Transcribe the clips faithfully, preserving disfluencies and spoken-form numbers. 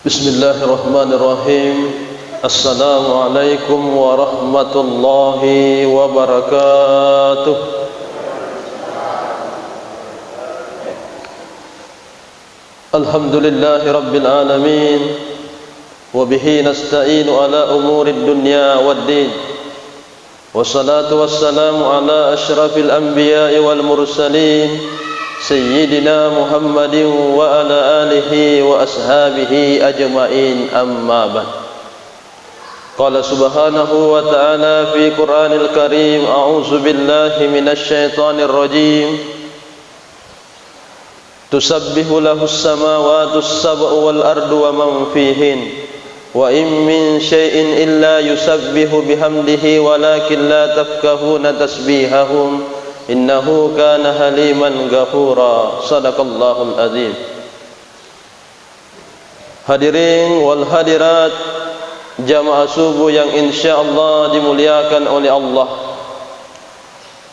Bismillahirrahmanirrahim. Assalamualaikum warahmatullahi wabarakatuh. Alhamdulillahi rabbil alamin. Wa bihi nasta'inu ala umurid dunya waddin. Wassalatu wassalamu ala asyrafil anbiya'i wal mursalin, Sayyidina Muhammadin wa ala alihi wa ashabihi ajma'in, amma ba'd. Qala subhanahu wa ta'ala fi Qur'anil Karim, a'udzu billahi minasy syaithanir rajim. Tusabbihu lahus samawati sab'u wal ardu wa man fihin, wa in min syai'in illa yusabbihu bihamdihi walakin la tafqahuna tasbihahum, innahu kana haliman ghafura. Sadaqallahul azim. Hadirin wal hadirat, jamaah subuh yang insyaallah dimuliakan oleh Allah.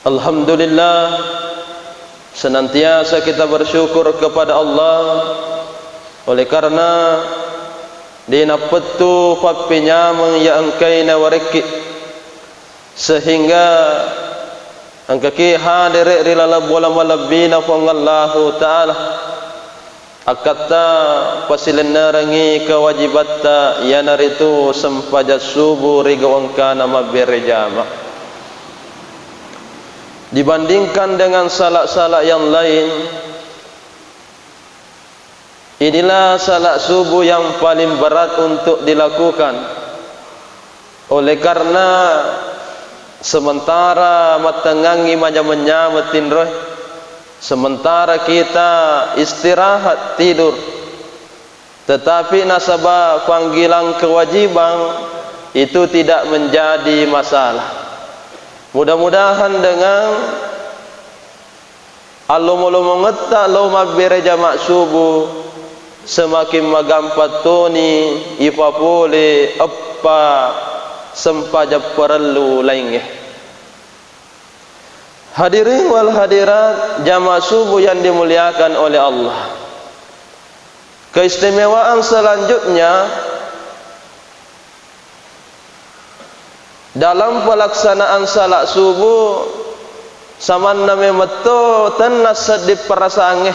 Alhamdulillah, senantiasa kita bersyukur kepada Allah oleh karena de' nappettu pappenyameng iya engkae nawarekki, sehingga engkaki hadere' ri laleng bola malebbina Puang Allahu Ta'ala. Akkatta pasilennerengngi kewajibatta, iyanaritu sempajang subuh ri gau engkana mabbere jama. Dibandingkan dengan salat-salat yang lain, inilah salat subuh yang paling berat untuk dilakukan. Oleh karena sementara mattengngangngi manyameng-nyameng tinroe, sementara kita istirahat, tidur, tetapi nasaba panggilan kewajiban itu tidak menjadi masalah. Mudah-mudahan dengan allomo-lomongetta lao mabbere jama subuh, semakin magampang toni ipapole eppa sempajang parellu laingnge. Hadirin wal hadirat, jama subuh yang dimuliakan oleh Allah. Keistimewaan selanjutnya, dalam pelaksanaan salat subuh, samanna memetto tenna sedding perasaangnge.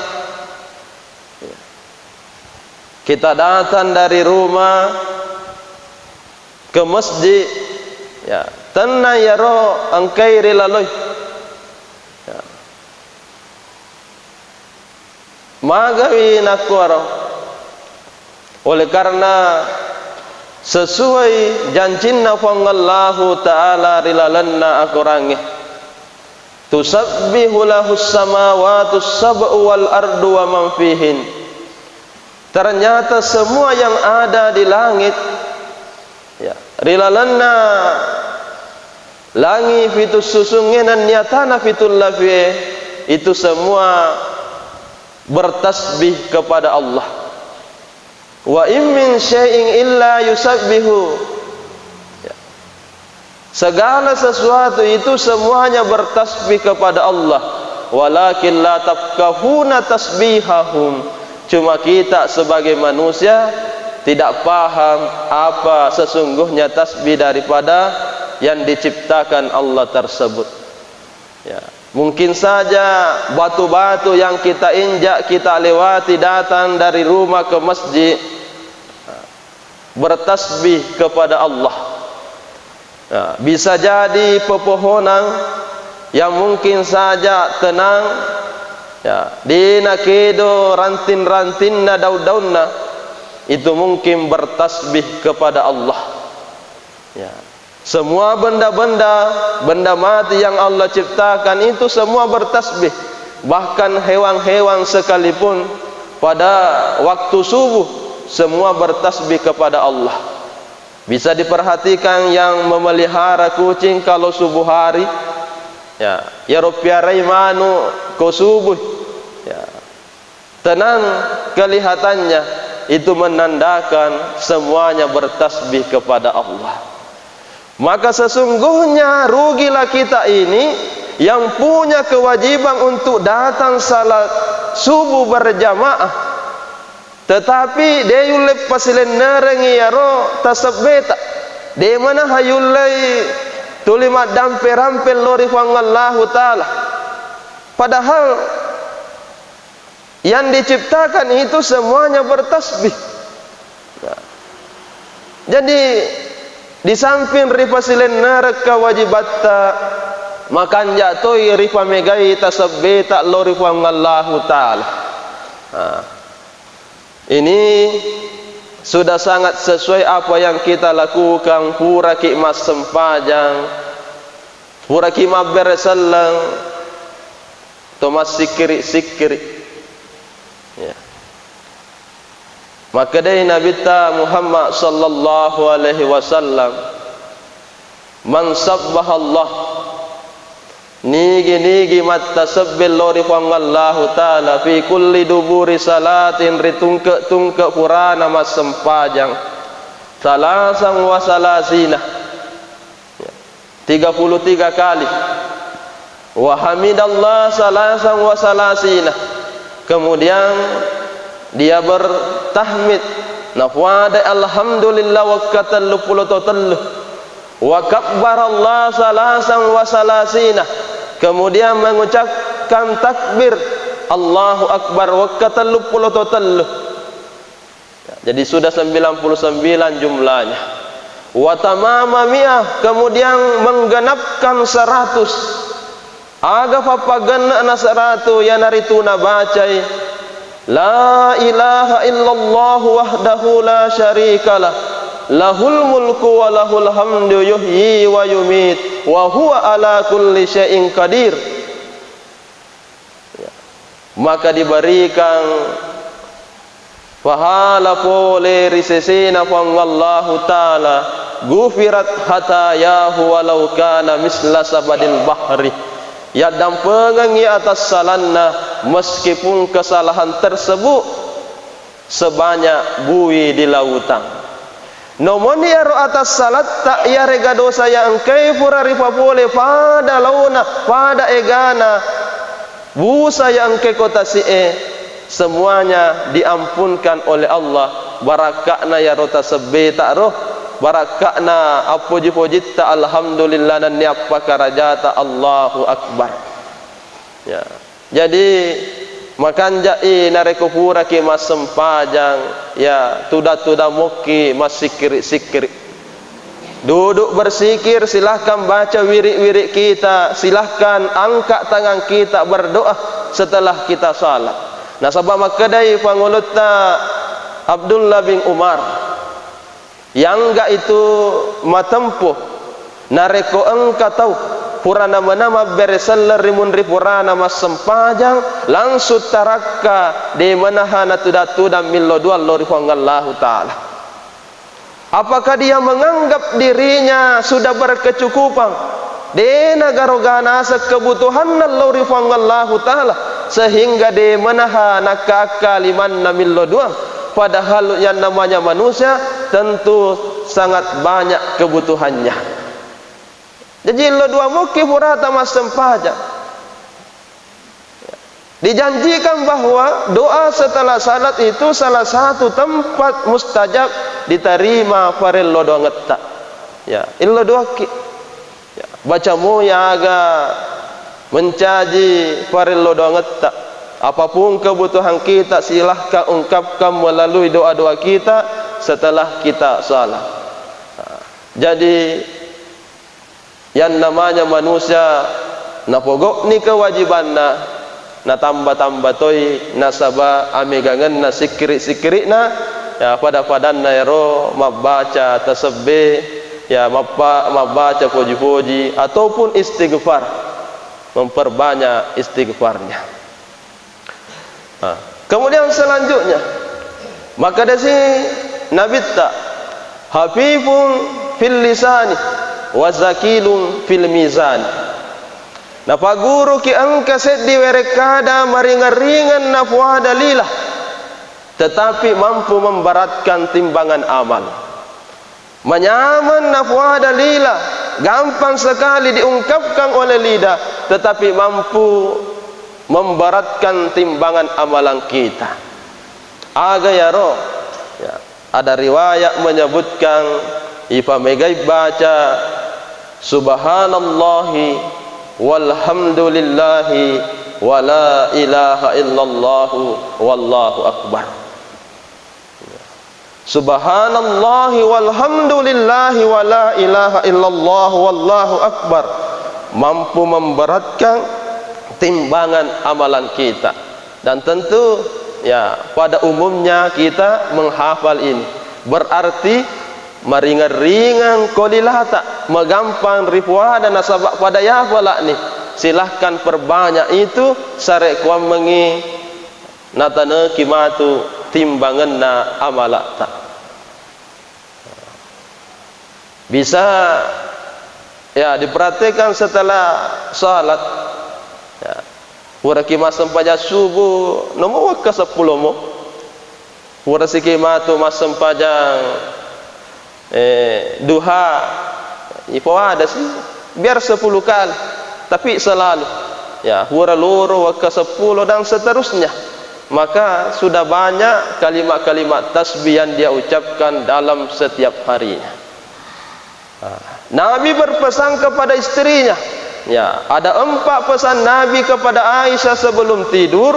Kita datang dari rumah ke masjid, ya, tenna iyaro engkai ri laloi. Ya. Magawi nakkuaro? Oleh karena sesuai jancinna Puang Allahu Ta'ala ri lalenna akorangnge, "Tusabbihu lahus samawati sab'u wal ardu wa man fihin." Ternyata semua yang ada di langit, ya, ri lalenna langi pitu susungnge nennia tana pitu lapie, itu semua bertasbih kepada Allah. "Wa in min syai'in illa yusabbihu." Ya. Segala sesuatu itu semuanya bertasbih kepada Allah. "Walakin la tafqahuna tasbihahum." Cuma kita sebagai manusia tidak paham apa sesungguhnya tasbih daripada yang diciptakan Allah tersebut. Ya, mungkin saja batu-batu yang kita injak, kita lewati datang dari rumah ke masjid, bertasbih kepada Allah. Ya, bisa jadi pepohonan yang mungkin saja tenang, ya, de' nakedo ranting-rantingna, daun-daunna, itu mungkin bertasbih kepada Allah. Ya. Semua benda-benda, benda mati yang Allah ciptakan itu semua bertasbih. Bahkan hewan-hewan sekalipun pada waktu subuh semua bertasbih kepada Allah. Bisa diperhatikan yang memelihara kucing kalau subuh hari, ya, iyaro piarai manu ko subuh, ya. Tenang kelihatannya, itu menandakan semuanya bertasbih kepada Allah. Maka sesungguhnya rugilah kita ini yang punya kewajiban untuk datang salat subuh berjamaah. Tetapi de yulle pasilennerengngi iyaro tasebbeta. De manaha yullei tuli maddampe-rampe lao ri Puang Allahu Ta'ala. Padahal yang diciptakan itu semuanya bertasbih. Nah. Jadi, di samping ripasilennereng kewajibatta, makanja toi ripamegai tasebbeta lao ri Puang Allahu Ta'ala. Nah. Ini sudah sangat sesuai apa yang kita lakukan, puraki massempajang, puraki mabbere selleng, to massikkiri-sikkiri. Ya. Makkedai Nabitta Muhammad sallallahu alaihi wasallam, "Man sabbaha Allah," nigi-nigi mattasebbe lao ri Puang Allahu Ta'ala, "fi kulli duburi salatin," ri tungke-tungke purana massempajang, "salasan wa salasina," tiga puluh tiga kali. "Wa hamidallah salasan wa salasina." Kemudian dia bertahmid, nafuadai alhamdulillah wekka telluppulo to tellu. "Wa kabbarallah salasan wa salasina." Kemudian mengucapkan takbir Allahu Akbar wekka telluppulo to tellu. Jadi sudah sembilan puluh sembilan jumlahnya. "Wa tamama mi'ah," kemudian menggenapkan seratus. Aga pappagenne'na seratu, iyanaritu nabacai, "La ilaha illallah wahdahu la syarikalah, lahul mulku wa lahul hamdu yuhyi wa yumit, wa huwa ala kulli syai'in qadir." Ya. Maka diberikan pahala pole ri sesena Puang Allahu Ta'ala, "Gufirat khatayahu walau kana misla sabadil bahri." Yaddampengengngi atassalanna meskipun kesalahan tersebut sebanyak bui di lautan. Nomoni ero atassalatta, iyarega dosa yang engkai pura ripapole pada laona, pada egana, busa yang engkai ko tasi'e, semuanya diampunkan oleh Allah. Barakka'na iyaro tasebbeta ro, barakka'na appoji-pojitta, alhamdulillah, nennia appakarajata, Allahu Akbar. Ya. Jadi, makanja'i narekko puraki massempajang, ya, tudang-tudang mokki massikkiri-sikkiri. Duduk berzikir, silahkan baca wirid-wirid kita, silahkan angkat tangan kita berdoa setelah kita salat. Nasaba makkedai pangulutta Abdullah bin Umar, "Yangga itu matempo, narekko engka tau purana mena mabbere selleng ri munri purana massempajang, langsung tarakka, de menaha natudang-tudang millo duang lao ri Puang Allahu Ta'ala." Apakah dia menganggap dirinya sudah berkecukupan? De nagaro ganaseng kebutuhanna lao ri Puang Allahu Ta'ala, sehingga de menaha nakka-akka limanna millo duang. Padahal yang namanya manusia tentu sangat banyak kebutuhannya. Jaji, illo dua mukki purata massempajang. Dijanjikan bahwa doa setelah salat itu salah satu tempat mustajab diterima parello doangetta. Ya, illo duakki. Ya, baca moi aga mencaji parello doangetta. Apapun kebutuhan kita, silahkan ungkapkan melalui doa-doa kita setelah kita salat. Nah, jadi, yang namanya manusia, napogokni kewajibanna, natamba-tamba toi nasaba amegangenna sikkiri-sikkiri'na, ya, pada-padanna ero mabbaca tasebbe, ya, mappa-, mabbaca poji-poji, ataupun istighfar, memperbanyak istighfarnya. Nah, kemudian selanjutnya, makkedasi Nabitta, "Hafifun fil lisani wa zakilun fil mizani." Napaguruki engka seddi werekkada maringan-ringan nafuada lila, tetapi mampu memberatkan timbangan amal. Manyameng nafuada lila, gampang sekali diungkapkan oleh lidah, tetapi mampu memberatkan timbangan amalan kita. Aga iyaro? Ya, ada riwayat menyebutkan, ipamegai baca, "Subhanallahi walhamdulillahi wa la ilaha illallahu wallahu akbar." Subhanallahi walhamdulillahi wa la ilaha illallah wallahu akbar mampu memberatkan timbangan amalan kita. Dan tentu, ya, pada umumnya kita menghafal ini. Berarti maringan-ringan ko lilata, magampang ripuada nasaba pada yafala'ni. Silahkan perbanyak itu, sarekkuammengi nataneki matu timbangenna amala'ta. Bisa, ya, diperhatikan setelah salat. Ya. Puraki massempajang subuh, nomo wekka seppulo mo. Purasiki matu massempajang, eh, duha, ipoada sih, biar sepuluh kali, tapi selalu. Ya, pura loro, wekka seppulo, dan seterusnya. Maka sudah banyak kalimat-kalimat tasbih yang dia ucapkan dalam setiap harinya. Ah, Nabi berpesan kepada istrinya. Ya, ada empat pesan Nabi kepada Aisyah sebelum tidur.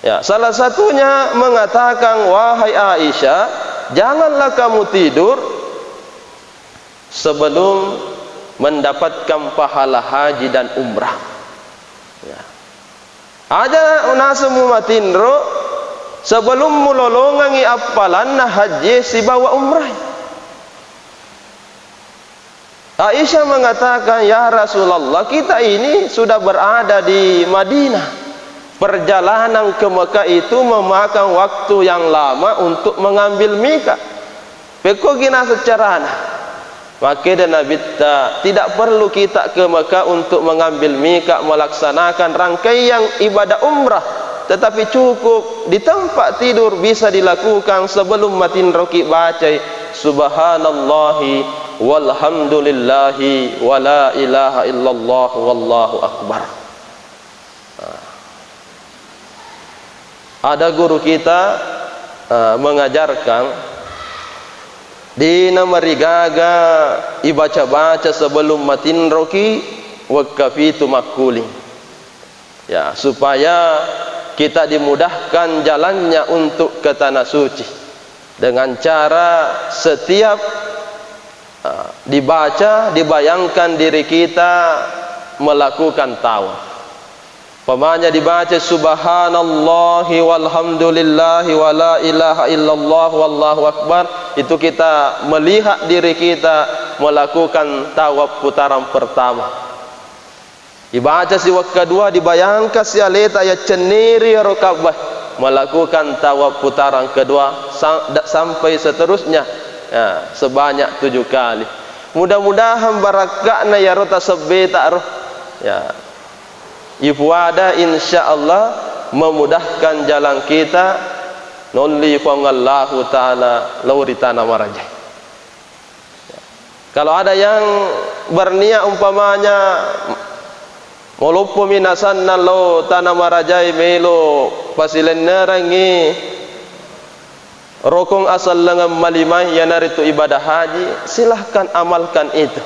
Ya, salah satunya mengatakan, "Wahai Aisyah, janganlah kamu tidur sebelum mendapatkan pahala haji dan umrah." Ya. Aja naseng mumatinro sebelum mulolongengi appalanna hajji sibawa umrah. Aisyah mengatakan, "Ya Rasulullah, kita ini sudah berada di Madinah. Perjalanan ke Mekah itu memakan waktu yang lama untuk mengambil miqat." Pekkogi naseng carana. Makkeda Nabitta, "Tidak perlu kita ke Mekah untuk mengambil miqat, melaksanakan rangkaian ibadah umrah, tetapi cukup di tempat tidur bisa dilakukan sebelum matinroki bacai subhanallahi walhamdulillahi wa la ilaha illallah wallahu akbar." Ada guru kita, eh, mengajarkan, dina marigaga ibaca-baca sebelum matinroki wekka pitu makkuling. Ya, supaya kita dimudahkan jalannya untuk ke tanah suci dengan cara setiap, eh, dibaca, dibayangkan diri kita melakukan tawaf. Umpamanya dibaca subhanallahi walhamdulillahi wa la ilaha illallah wallahu akbar, itu kita melihat diri kita melakukan tawaf putaran pertama. Dibaca si wekka dua, dibayangkan si aleta yaccenneri ero Ka'bah, melakukan tawaf putaran kedua sa-, da-, sampai seterusnya, ya, sebanyak tujuh kali. Mudah-mudahan barakka'na yaro tasebbeta ro. Ya. Ipuada, insya Allah memudahkan jalan kita nolli Puang Allahu Ta'ala lao ri Tana Maraja. Kalau ada yang berniat umpamanya maloppomi nasanna lao Tana Maraja melo pasilennerangngi rokong asellengeng malimai, iyanaritu ibadah haji, silahkan amalkan itu.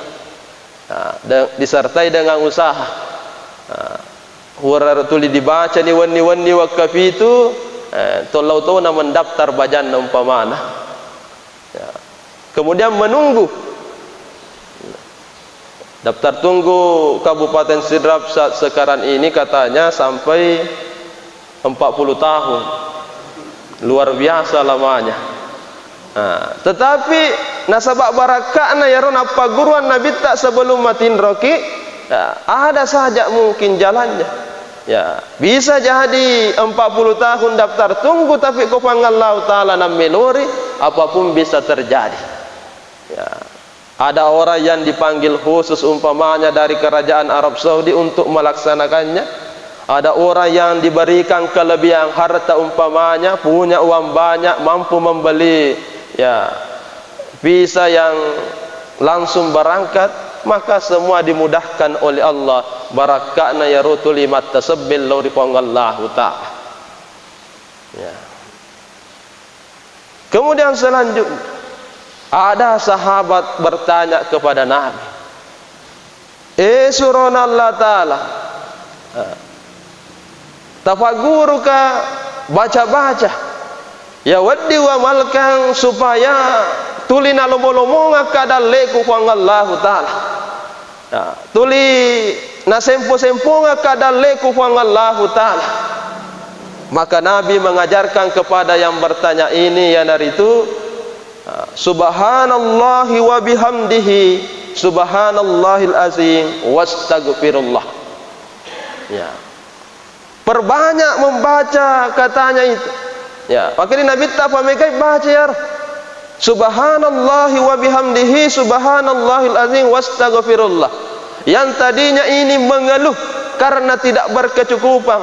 Nah, de-, disertai dengan usaha. Nah, pura tuli dibacani wenni-wenni wekka pitu, eh, tollau tona mendaftar bajanna umpamana. Ya. Kemudian menunggu. Daftar tunggu Kabupaten Sidrap saat sekarang ini katanya sampai empat puluh tahun. Luar biasa lamanya. Nah, tetapi nasaba barakka'na iyaro nappagguruang Nabitta sebelum matinroki, ya, ada saja mungkin jalannya. Ya, bisa jadi empat puluh tahun daftar tunggu, tapi ko Puang Allahu Ta'ala nammelori, apapun bisa terjadi. Ya. Ada orang yang dipanggil khusus umpamanya dari kerajaan Arab Saudi untuk melaksanakannya. Ada orang yang diberikan kelebihan harta umpamanya, punya uang banyak, mampu membeli, ya, visa yang langsung berangkat, maka semua dimudahkan oleh Allah. Barakka'na iyaro tuli mattasebbil lao ri Puang Allahu Ta'ala. Ya. Kemudian selanjutnya, ada sahabat bertanya kepada Nabi, "Eh, surona Allah Ta'ala, tapagguruka baca-baca, ya wedding uamalkang supaya tuli nalomo-lomongakka dalleku Puang Allahu Ta'ala. Ya, tuli nasempo-sempongakka dalleku Puang Allahu Ta'ala." Maka Nabi mengajarkan kepada yang bertanya ini, iyanaritu, ah, "Subhanallahi wa bihamdihi, subhanallahil azim, wastaghfirullah." Ya. Perbanyak membaca katanya itu. Ya, makanya Nabi tak pamegai baca ya. "Subhanallahi wa bihamdihi, subhanallahil azim, wastaghfirullah." Yang tadinya ini mengeluh karena tidak berkecukupan,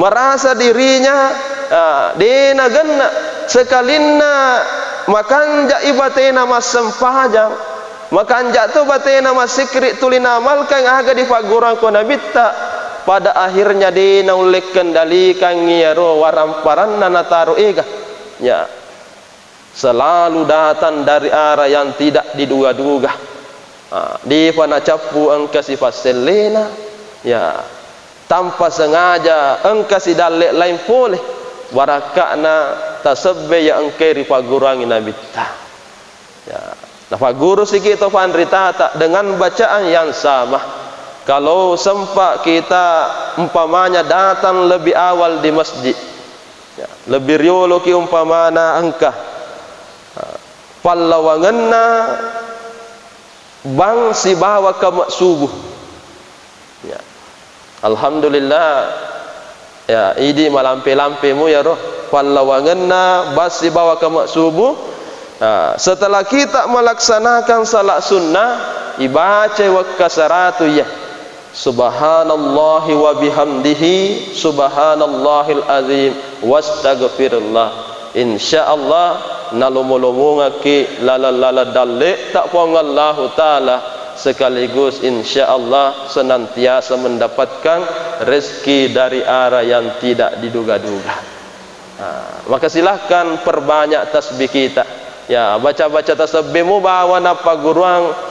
merasa dirinya, ah, dena genna, sekalinna makanja ibatena massempajang, makanja to batena massikri tuli namalkan aga dipagguruangko Nabitta, pada akhirnya de naulle kendalikangngi iyaro waramparanna nataro ega. Ya. Selalu datang dari arah yang tidak diduga-duga. Ah, depa nacappu engka sipassellena, ya, tanpa sengaja engka sidalle lain pole, barakka'na tasebbe ya engkai ripagguruangngi Nabitta. Ya, napagguru siki to panritata dengan bacaan yang sama. Kalau sempat kita umpamanya datang lebih awal di masjid, ya, lebih rioloki umpamana engka, ha, pallawangenna bang sibawa kama subuh. Ya. Alhamdulillah, ya, idi malampe-lampe mu yaro pallawangenna bang sibawa kama subuh. Nah, setelah kita melaksanakan salat sunnah, ibacai wekka saratu ya. "Subhanallahi wa bihamdihi, subhanallahil azim, wastaghfirullah." Insya Allah, nalomo-lomongakki laleng-laleng dalle'ta Puang Allahu Ta'ala, sekaligus insya Allah senantiasa mendapatkan rezeki dari arah yang tidak diduga-duga. Nah, maka silahkan perbanyak tasbih kita. Ya, baca-baca tasbihmu bawa napagguruang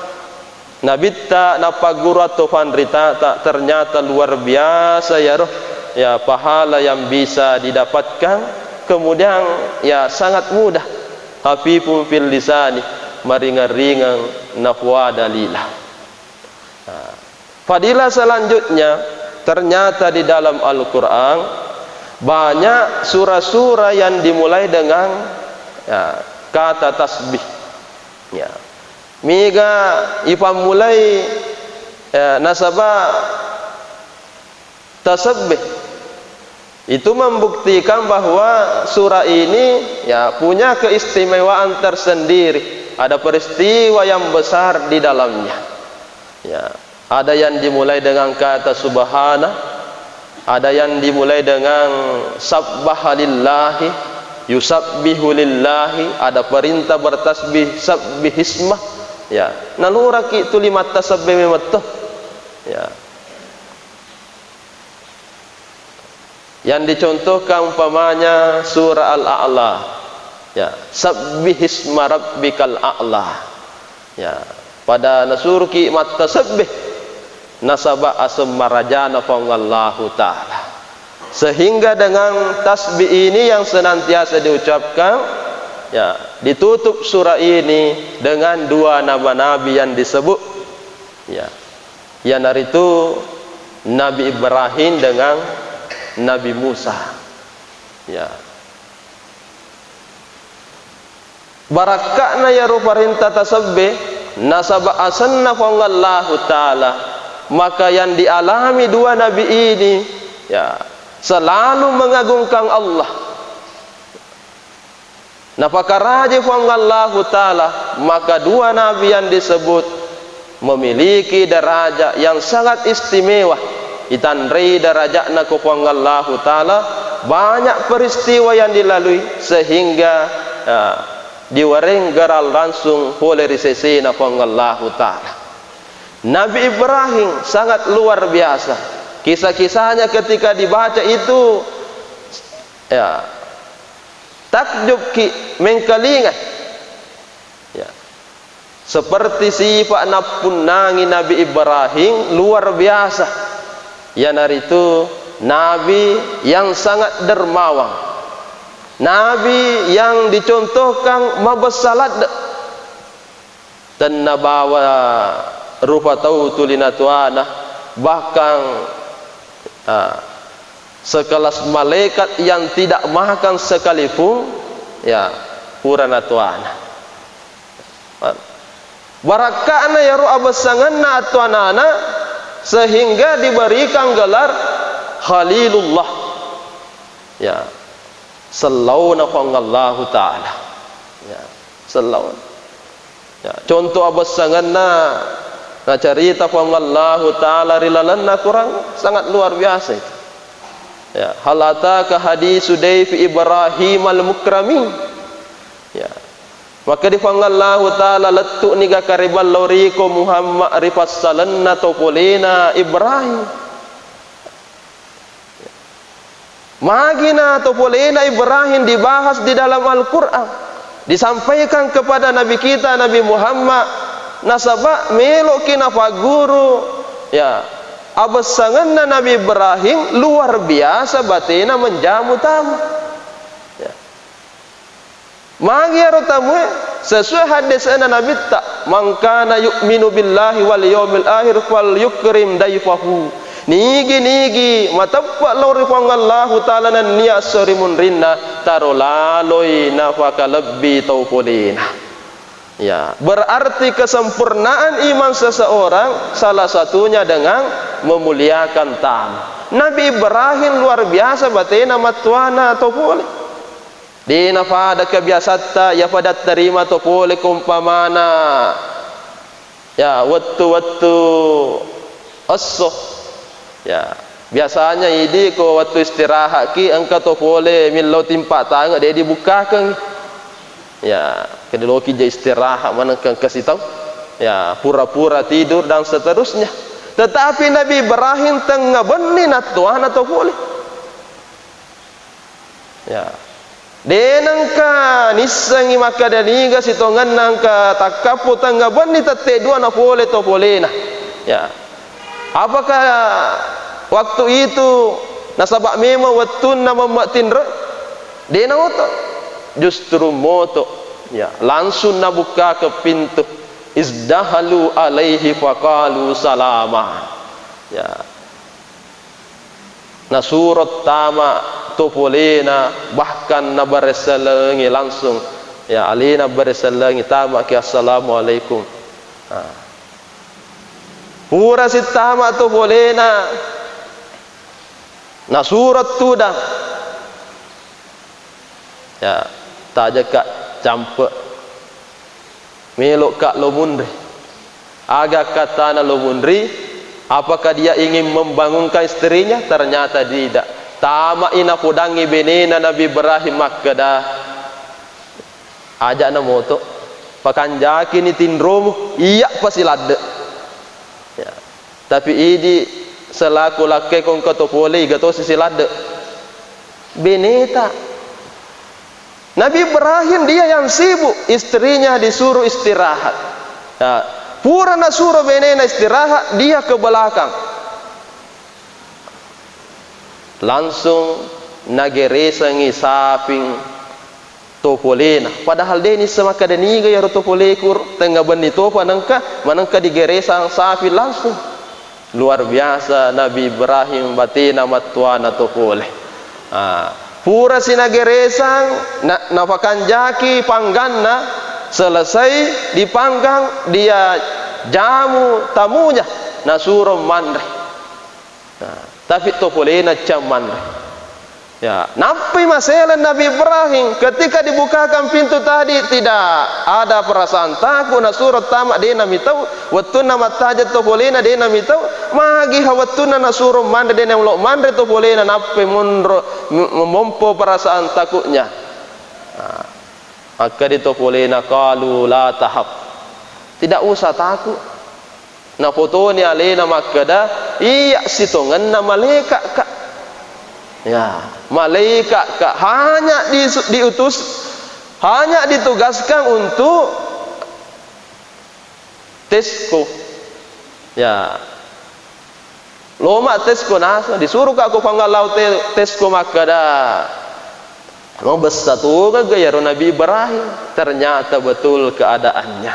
Nabitta, napagguruang to panritata, ternyata luar biasa yaro, ya, pahala yang bisa didapatkan. Kemudian, ya, sangat mudah. Khafifun fil lisani, maringan-ringan nafuada lila. Nah, fadilah selanjutnya, ternyata di dalam Al-Quran banyak surah-surah yang dimulai dengan, ya, kata tasbih. Ya. Miga ipammulai, ya, nasaba tasebbih. Itu membuktikan bahwa surah ini, ya, punya keistimewaan tersendiri. Ada peristiwa yang besar di dalamnya. Ya, ada yang dimulai dengan kata subhana, ada yang dimulai dengan sabbaha lillahi, yusabbihu lillahi, ada perintah bertasbih, sabbihisma. Ya, naluraki tuli mattasebbih memetto. Ya. Yang dicontohkan umpamanya surah Al-A'la. Ya, sabbihisma rabbikal a'la. Ya, pada nasuruki mattasebbih nasaba aseng marajana Puang Allahu Ta'ala. Sehingga dengan tasbih ini yang senantiasa diucapkan, ya, ditutup surah ini dengan dua nama nabi yang disebut. Ya. Iyanaritu Nabi Ibrahim dengan Nabi Musa. Ya. Barakka'na iyaro parenta tasebbih, nasaba asenna Puang Allahu Ta'ala, maka yang dialami dua nabi ini, ya, selalu mengagungkan Allah. Napakarajai Puang Allahu Ta'ala, maka dua nabi yang disebut memiliki derajat yang sangat istimewa. Itanrei derajatna ko Puang Allahu Ta'ala, banyak peristiwa yang dilalui sehingga, eh, diwareng gelar langsung pole ri sesena Puang Allahu Ta'ala. Nabi Ibrahim sangat luar biasa. Kisah-kisahnya ketika dibaca itu, ya, Takjubki mengkalingai. Ya. Seperti sifat nappunnangi Nabi Ibrahim luar biasa. Iyanaritu nabi yang sangat dermawan. Nabi yang dicontohkan mabessa ladde. Tennabawa rupa tau tuli natuana, bahkan, ah, sekelas malaikat yang tidak makan sekalipun, ya, pura natuana. Barakka'na iyaro abessangenna atuanana sehingga diberikan gelar Khalilullah. Ya, sellauna Puang Allahu Ta'ala. Ya, sellauna. Ya, contoh abessangenna nacarita Puang Allahu Ta'ala ri lalenna Quran sangat luar biasa itu. Ya, hal ataka hadisu daifi Ibrahim al-mukramin. Ya. Maka di Puang Allahu Ta'ala, lettu'ni gaka ri ballo riko Muhammad ri passalenna to polena Ibrahim. Magi na to polena Ibrahim dibahas di dalam Al-Quran, disampaikan kepada Nabi kita Nabi Muhammad, nasaba meloki napagguru, ya, abessangenna Nabi Ibrahim luar biasa batena menjamu tamu. Ya. Magi iyaro tamue? Sesuai haddese'na Nabitta, "Man kana yu'minu billahi wal yaumil akhir falyukrim daifahu." Nigi-nigi mateppe' lao ri Puang Allahu Ta'ala nennia esso ri munrinna, taro laloi nafakalebbi tau polena. Ya, berarti kesempurnaan iman seseorang salah satunya dengan memuliakan tamu. Nabi Ibrahim luar biasa batena mattuana tau pole. De' napada kebiasatta, iya pada tarima to pole ko umpamana, ya, wettu-wettu esso. Ya, biasanya idi ko wettu istirahatki engka to pole millau timpa tange de' dibukkakeng. Ya, kedoloki je istirahat maneng engka sitau. Ya, pura-pura tidur dan seterusnya. Tetapi Nabi Ibrahim tengnga benni nattuana to pole. Ya. De' nengka nissengngi makkeda niga sitongenna engka takkappu tengnga benni tette dua napole to polena. Ya. Apakah waktu itu nasaba memang wettunna memme' tinro? De' naoto. Justru moto. Ya, langsung nabukkakeng pintu. Izdahalu alaihi faqalu salama. Ya. Nasuro tama to polena, bahkan nabaresellengi langsung. Ya, alena baresellengi, tamaki, "Assalamualaikum." Nah. Pura sittama to polena, nasuro tudang. Ya, tajaka campe'. Melo'ka lo munri. Aga akkatana lo munri? Apakah dia ingin membangunkan istrinya? Ternyata tidak. Tama'i napodangngi benena Nabi Ibrahim makkeda, "Aja'na moto, pakanjakini tinromu, iya' pasiladde'." Ya. Tapi idi selaku lakkeko engka to pole, iga tosi siladde'. Beneta. Nabi Ibrahim dia yang sibuk, istrinya disuruh istirahat. Ya, pura nasuro benena istirahat, dia ke belakang. Langsung nageresangi saping to polena. Padahal de' nisseng makkeda niga iyaro to poleku, tengnga benni topa nengka, manengka digeresang saping langsung. Luar biasa Nabi Ibrahim batena mattuana to pole. Ah, purasi nageresang, na-, napakanjaki pangganna, selesai dipanggang, dia jamu tamunya, nasuro manre. Nah, tapi to polena cang manre. Ya, nappai maseleng Nabi Ibrahim. Ketika dibukakan pintu tadi, tidak ada perasaan takut, nasuro tama, de' namitau. Wettunna mattajeng to polena, de' namitau. Magi ha wettunna nasuro manre, de' namelo manre to polena, nappai monro, m-, mompo perasaan takutnya. Nah, makkeda to polena, "Qalu la tahaf." Tidak usah takut. Napotoni alena makkeda, "Iya' sitongenna malaeka'ka'." Ya, malaikat ka hanya disu-, diutus, hanya ditugaskan untuk tesko. Ya. Loma tesko naseng, disuruh ka ko Puang Allah te-, tesko makkeda, mabessa tongeng ga iyaro Nabi Ibrahim. Ternyata betul keadaannya.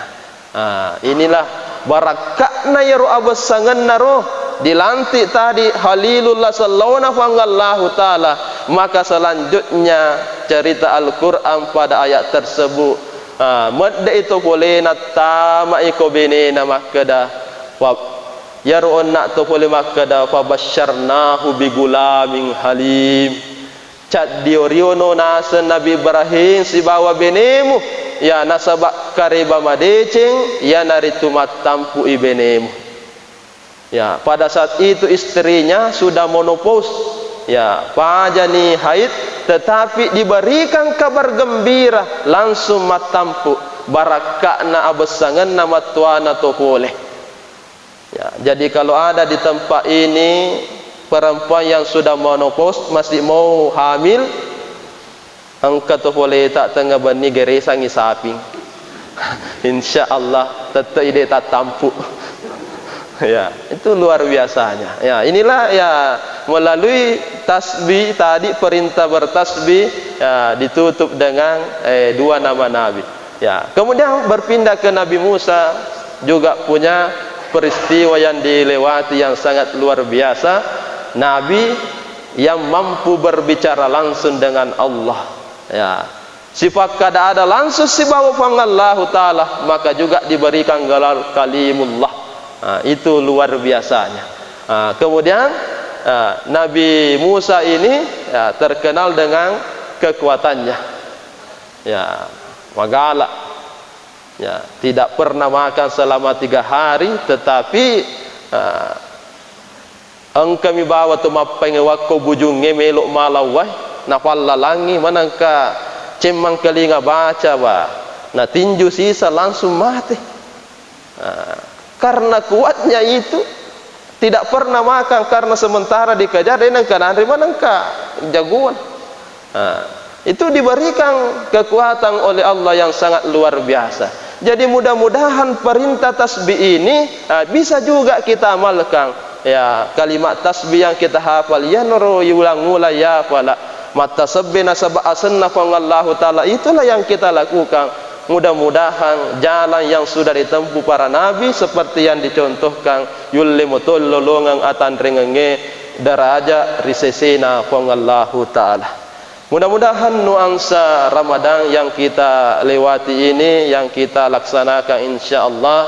Ah, inilah barakka'na iyaro abessangenna ro, dilantik tadi Khalilullah sellona Puang Allahu Ta'ala. Maka selanjutnya cerita Al-Quran pada ayat tersebut, ah, medde'i to polena tama'i ko benena makkeda, fa-, iyaro onna to pole makkeda, "Fabasysyarnahu bigulamin halim." Caddio-riono naseng Nabi Ibrahim sibawa benemu, ya, nasaba kareba madeceng, iyanaritu mattampu'i benemu. Ya, pada saat itu istrinya sudah menopause. Ya, pajani haid, tetapi diberikan kabar gembira, langsung mattampu. Barakka'na abessangenna mattuana to pole. Ya, jadi kalau ada di tempat ini perempuan yang sudah menopause, masih mau hamil, engka to poleta tengnga benni geresangi saping. Insya Allah, tette'i de tattampu. Ya, itu luar biasanya. Ya, inilah ya melalui tasbih tadi, perintah bertasbih, ya, ditutup dengan, eh, dua nama Nabi. Ya, kemudian berpindah ke Nabi Musa, juga punya peristiwa yang dilewati yang sangat luar biasa. Nabi yang mampu berbicara langsung dengan Allah. Ya. Sipakkada-ada langsung sibawa Puang Allahu Ta'ala, maka juga diberikan gelar Kalimullah. Ah, itu luar biasanya. Ah, kemudian, ah, Nabi Musa ini, ya, terkenal dengan kekuatannya. Ya, magala. Ya, tidak pernah makan selama tiga hari, tetapi, ah, engkami bawa tu mappainge wakko bujungnge melo malawai, napallalangi manengka cemmang kelinga baca ba, natinju sisa langsung mate. Ah, karena kuatnya itu, tidak pernah makan karena sementara dikejar, de nengka nanre manengka jagoan. Ah, itu diberikan kekuatan oleh Allah yang sangat luar biasa. Jadi mudah-mudahan perintah tasbih ini, ah, bisa juga kita amalkan. Ya, kalimat tasbih yang kita hafal, yanro yulang-ulang ya fala. Mattasebbi nasaba asenna Puang Allahu Ta'ala, itulah yang kita lakukan. Mudah-mudahan jalan yang sudah ditempuh para nabi seperti yang dicontohkan, yulle motollo lolongeng atanrengengnge daraja ri sesena Puang Allahu Ta'ala. Mudah-mudahan nuansa Ramadan yang kita lewati ini, yang kita laksanakan, insya Allah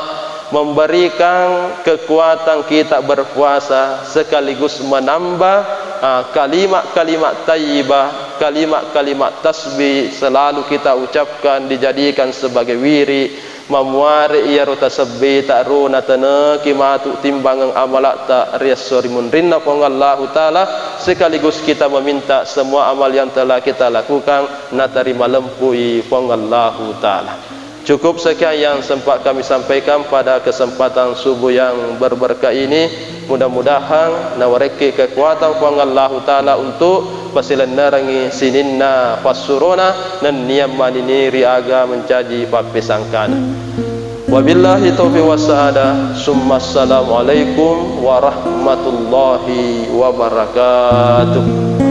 memberikan kekuatan kita berpuasa sekaligus menambah, ah, kalimat-kalimat thayyibah, kalimat-kalimat tasbih selalu kita ucapkan, dijadikan sebagai wirid, mamuare iyaro tasebbita ro nateneki matu timbangeng amalakta ri esso ri munrinna Puang Allahu Ta'ala, sekaligus kita meminta semua amal yang telah kita lakukan natarima lempui Puang Allahu Ta'ala. Cukup sekian yang sempat kami sampaikan pada kesempatan subuh yang berberkah ini. Mudah-mudahan nawarekki kekuatan Puang Allahu Ta'ala untuk pasilennerengngi sininna passurona nennia maniniri aga mencaji pappesangkana. Wabillahi taufiq wassa'adah. Summa assalamualaikum warahmatullahi wabarakatuh.